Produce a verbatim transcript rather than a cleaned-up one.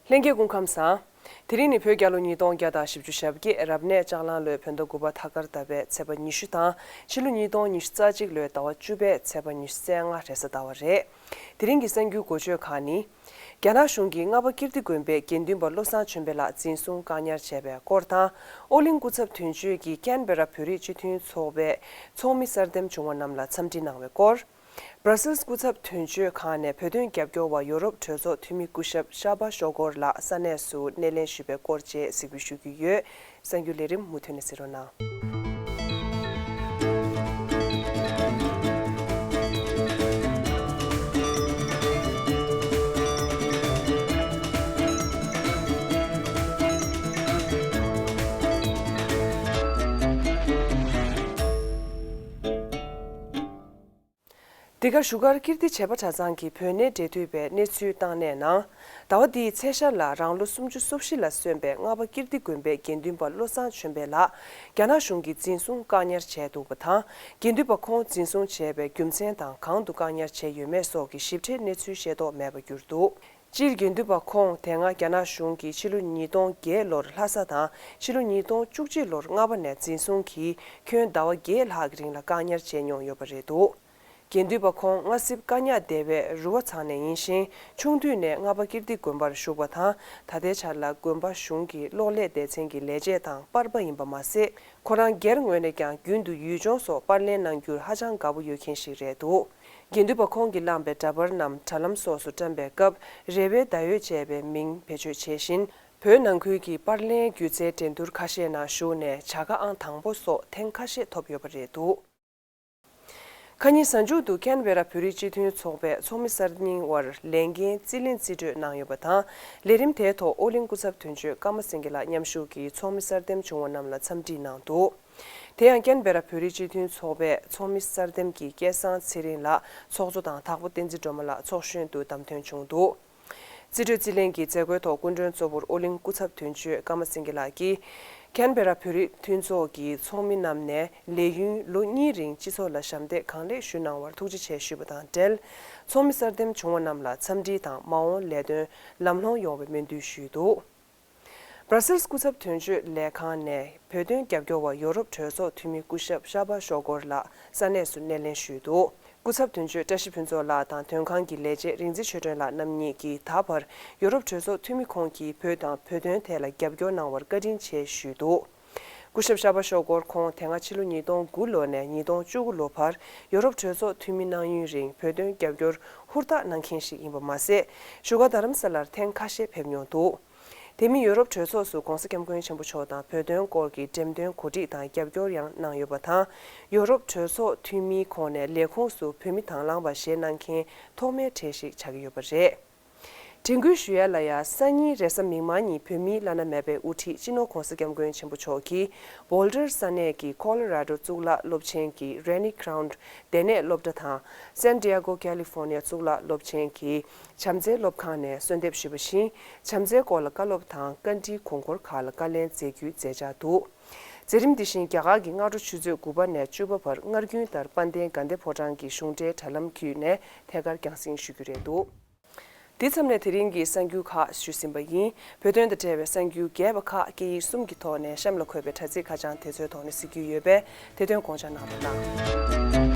ལྷན་རྒྱས་སྐུ་ཁམས་བཟང་། དེ་རིང་ནི་བོད་རྒྱལ་ལོ་ཉིས་སྟོང་བརྒྱ་དང་བཞི་བཅུ་ཞེ་བརྒྱད། རབ་གནས་ལྕགས་གླང་ལོའི་བོད་ཟླ་དགུ་པ་ཐ་སྐར་ཟླ་བའི་ཚེས་པ་ཉི་ཤུ་དང་། ཕྱི་ལོ་ཉིས་སྟོང་ཉི་ཤུ་རྩ་གཅིག་ལོའི་ཟླ་བ་བཅུ་པའི་ཚེས་པ་ཉི་ཤུ་རྩ་ལྔ་རེས་གཟའ་ཟླ་བ་རེད། དེ་རིང་གི་གསར་འགྱུར་འགོ་བརྗོད་ཁག་ནི། རྒྱ་ནག་གཞུང་གིས་རྔ་པ་ཀིརྟི་དགོན་པའི་དགེ་འདུན་པ་བློ་བཟང་ཆོས་འཕེལ་ལགས་འཛིན་བཟུང་བཀག་ཉར་བྱས་པའི་སྐོར་དང་། ཨོ་གླིང་སྐུ་ཚབ་དོན་གཅོད་ཀྱིས་ཀན་བེ་ར་བོད་རིགས་སྤྱི་མཐུན་ཚོགས་པའི་ཚོགས་མི་གསར་འདེམས་བྱུང་བ་རྣམས་ལ་འཚམས་འདྲི་གནང་བའི་སྐོར། སྦྲ་སིལ་སྐུ་ཚབ་དོན་གཅོད་ཁང་ནས་བོད་དོན་རྒྱབ་སྐྱོར་བ་ཡོ་རོབ་གྲོས་ཚོགས་འཐུས་མི་སྐུ་ཞབས་ཤ་བ་ཤོ་གོར་ལགས་ས་གནས་སུ་སྣེ་ལེན་ཞུས་པའི་སྐོར་བཅས་གཟིགས་འབུལ་ཞུ་རྒྱུ་ཡོད། གསར་འགྱུར་ལས་རིམ་མུ་མཐུད་ནས་གཟིགས་རོགས་གནང་། འདི་ག་བཞུགས་སྒར་ཀིརྟི་བྱེས་པ་གྲྭ་ཚང་གི་བོད་གནས་འབྲེལ་མཐུད་པའི་གནས་ཚུལ་བཏང་གནས་ནང་། ཟླ་བ་འདིའི་ཚེས་ཤར་ལ་རང་ལོ་སུམ་ཅུ་སོ་བཞི་ལ་སོན་པའི་རྔ་པ་ཀིརྟི་དགོན་པའི་དགེ་འདུན་པ་བློ་བཟང་ཆོས་འཕེལ་ལགས་རྒྱ་ནག་གཞུང་གིས་འཛིན་བཟུང་བཀག་ཉར་བྱས་འདུག་པ་དང་། དགེ་འདུན་པ་ཁོང་འཛིན་བཟུང་བྱས་པའི་རྒྱུ་མཚན་དང་། གང་དུ་བཀག་ཉར་བྱས་ཡོད་མེད་སོགས་ཀྱི་ཞིབ་ཕྲའི་གནས་ཚུལ་ཤེས་རྟོགས་མེད་པར་གྱུར་འདུག་སྤྱིར་དགེ་འདུན་པ་ཁོང་དེ་སྔ་རྒྱ་ནག་གཞུང་གིས་ཕྱི་ལོ་ཉིས་སྟོང་བརྒྱད་ལོར་ལྷ་ས་དང་། ཕྱི་ལོ་ཉིས་སྟོང་བཅུ་གཅིག་ལོར་རྔ་པ་ནས་འཛིན་བཟུང་གིས་ཁྱོན་ཟླ་བ་བརྒྱད་ལྷག་གི་རིང་ལ་བཀག་ཉར་བྱས་མྱོང་ཡོད་པ་རེད་འདུག་དགེ་འདུན་པ་ཁོང་སྔ་གཟིམ་བཀའ་ཉག་སྡེ་བའི་རུ་བ་ཚང་ནས་ཡིན་ཞིང་། ཆུང་དུས་ནས་རྔ་པ་ཀིརྟི་དགོན་པར་བཞུགས་པ་དང་། ད་ལྟའི་ཆར་ལ་དགོན་པ་གཞུང་གི་གློག་ཀླད་སྡེ་ཚན་གྱི་ལས་བྱེད་དང་པར་པ་ཡིན་པ་མ་ཟད། ཁོ་རང་སྒེར་ངོས་ནས་ཀྱང་རྒྱུན་དུ་ཡུལ་ལྗོངས་སོགས་པར་ལེན་གནང་རྒྱུར་ཧ་ཅང་དགའ་པོ་ཡོད་མཁན་ཞིག་རེད་འདུག་དགེ་འདུན་པ་ཁོང་གིས་བླངས་པའི་འདྲ་པར་རྣམས་དྲ་ལམ་སོགས་སུ་བཀྲམ་པའི་སྐབས། རེ་བའི་ཟླ་འོད་ཅེས་པའི་མིང་བེད་སྤྱོད་བྱས་ཤིང་། བོད་ནང་ཁུལ་གྱི་པར་ལེན་སྒྱུ་རྩལ་འགྲན་བསྡུར་ཁ་ཤས་ནང་ཞུགས་ནས་བྱ་དགའ་ཨང་དང་པོ་སོགས་ཐེངས་ཁ་ཤས་ཐོབ་ཡོད་པ་རེད་འདུག་ཁ་ཉིན་གཟའ་མཇུག་ཏུ་ཁེན་བེ་ར་བོད་རིགས་སྤྱི་མཐུན་ཚོགས་པའི་ཚོགས་མི་གསར་རྙིང་བར་ལས་འགན་རྩིས་ལེན་རྩིས་སྤྲོད་གནང་ཡོད་པ་དང་། ལས་རིམ་དེའི་ཐོག་ཨོ་གླིང་སྐུ་ཚབ་དོན་གཅོད་ཀརྨ་སེང་གེ་ལགས་མཉམ་ཞུགས་ཀྱིས་ཚོགས་མི་གསར་འདེམས་བྱུང་བ་རྣམས་ལ་འཚམས་འདྲི་གནང་འདུག་དེ་ཡང་ཁེན་བེ་ར་བོད་རིགས་སྤྱི་མཐུན་ཚོགས་པའི་ཚོགས་མི་གསར་འདེམས་ཀྱིས་སྐལ་བཟང་ཚེ་རིང་ལགས་ཚོགས་གཙོ་དང་། དྭགས་པོ་བསྟན་འཛིན་སྒྲོལ་མ་ལགས་ཚོགས་གཞོན་དུ་བདམས་ཐོན་བྱུང་འདུག་རྩིས་སྤྲོད་རྩིས་ལེན་གྱི་མཛད་སྒོའི་ཐོག་སྐུ་མགྲོན་གཙོ་བོར་ཨོ་གླིང་སྐུ་ཚབ་དོན་གཅོད་ཀརྨ་སེང་གེ་ལགས་ཀྱིས། ཁེན་བེ་ར་བོད་རིགས་མཐུན་ཚོགས་ཀྱི་ཚོགས་མི་རྣམས་ནས་ལས་ཡུན་ལོ་གཉིས་རིང་སྤྱི་ཚོགས་ལ་ཞབས་འདེགས་གང་ལེགས་ཞུ་གནང་བར་ཐུགས་རྗེ་ཆེ་ཞུས་པ་དང་འབྲེལ། ཚོགས་མི་གསར་འདེམས་བྱུང་བ་རྣམས་ལ་འཚམས་འདྲི་དང་། མ་འོངས་ལས་དོན་ལམ་ལྷོང་ཡོང་བའི་སྨོན་འདུན་ཞུས་འདུག་སྦྲ་སིལ་སྐུ་ཚབ་དོན་གཅོད་ལས་ཁང་ནས་བོད་དོན་རྒྱབ་སྐྱོར་བ་ཡོ་རོབ་གྲོས་ཚོགས་འཐུས་མི་སྐུ་ཞབས་ཤ་པ་ཤོ་གོར་ལགས་ས་གནས་སུ་སྣེ་ལེན་ཞུས་འདུག་སྐུ་ཚབ་དོན་གཅོད་བཀྲ་ཤིས་ཕུན་ཚོགས་ལགས་དང་དོན་ཁང་གི་ལས་བྱེད་རིག་འཛིན་ཆོས་སྒྲོན་ལགས་རྣམ་གཉིས་ཀྱིས་ད་བར་ཡོ་རོབ་གྲོས་ཚོགས་འཐུས་མི་ཁོང་གིས་བོད་དང་བོད་དོན་ཐད་ལ་རྒྱབ་སྐྱོར་གནང་བར་བཀའ་དྲིན་ཆེ་ཞུས་འདུག་སྐུ་ཞབས་ཤ་པ་ཤོ་གོར་ཁོང་དེ་སྔ་ཕྱི་ལོ་ཉིས་སྟོང་དགུ་ལོ་ནས་ཉིས་སྟོང་བཅུ་དགུ་ལོ་བར་ཡོ་རོབ་གྲོས་ཚོགས་འཐུས་མི་གནང་ཡུན་རིང་བོད་དོན་རྒྱབ་སྐྱོར་ཧུར་ཐག་གནང་མཁན་ཞིག་ཡིན་པ་མ་ཟད། བཞུགས་སྒར་རྡ་རམ་ས་ལར་ཐེངས་ཁ་ཤས་ཕེབས་མྱོང་འདུག་དེ་མིན་ཡོ་རོབ་གྲོས་ཚོགས་སུ་༧གོང་ས་༧སྐྱབས་མགོན་ཆེན་པོ་མཆོག་དང་བོད་དོན་སྐོར་གྱི་འགྲེམས་སྟོན་གོ་སྒྲིག་དང་རྒྱབ་སྐྱོར་ཡང་གནང་ཡོད་པ་དང་། ཡོ་རོབ་གྲོས་ཚོགས་འཐུས་མིའི་ཁོངས་ནས་ལས་ཁུངས་སུ་བོད་མི་དང་བླངས་པ་བཞེས་གནང་མཁན་ཐོག་མའི་གྲས་ཤིག་ཆགས་ཀྱི་ཡོད་པ་རེད། དྲན་སྐུལ་ཞུ་ཡ་ལ་ཡ། སང་ཉིན་རེས་གཟའ་མིག་དམར་ཉིན་བོད་མིའི་བླ་ན་མེད་པའི་དབུ་ཁྲིད་སྤྱི་ནོར་༧གོང་ས་༧སྐྱབས་མགོན་ཆེན་པོ་མཆོག་གིས་བོལ་ཌར་ས་གནས་ཀྱི་ཁོ་ལོ་ར་ཌོ་གཙུག་ལག་སློབ་ཆེན་གྱི་རེ་ནི་ཁྲའུན་སྡེ་གནས་སློབ་གྲྭ་དང་། སན་ཏི་ཡ་གོ་ཀ་ལི་ཧྥོར་ནི་ཡ་གཙུག་ལག་སློབ་ཆེན་གྱི་བྱམས་བརྩེའི་སློབ་ཁང་ནས་གསོལ་འདེབས་ཞུས་པ་བཞིན། བྱམས་བརྩེའི་སྐོར་ལ་བཀའ་སློབ་དང་བཀའ་འདྲིའི་དགོངས་སྐོར་ཁག་ལ་བཀའ་ལན་མཛད་རྒྱུའི་མཛད་འཆར་འདུག་མཛད་རིམ་འདི་བཞིན་རྒྱ་གར་གྱི་སྔ་དྲོ་ཆུ་ཚོད་དགུ་པ་ནས་བཅུ་པ་བར་སྔར་རྒྱུན་ལྟར་དཔལ་ལྡན་དགའ་ལྡན་ཕོ་བྲང་གི་གཞུང་འབྲེལ་དྲ་ལམ་བརྒྱུད་ནས་ཐད་ཀར་རྒྱང་སྲིང་ཞུ་རྒྱུ་རེད་འདུག་འདི་མཚམས་ནས་དེ་རིང་གི་གསར་འགྱུར་ཁག་ཞུས་ཟིན་པ་ཡིན། བོད་དོན་དང་འབྲེལ་བའི་གསར་འགྱུར་རྒྱས་པ་ཁག་སྐད་ཡིག་གསུམ་གྱི་ཐོག་ནས་གཤམ་ལ་འཁོད་པའི་དྲ་ཚིགས་ཁ་བྱང་དེ་ཚོའི་ཐོག་ནས་གཟིགས་རྒྱུ་ཡོད་པས། དེ་དོན་དགོངས་འཇགས་གནང་རོགས་གནང་།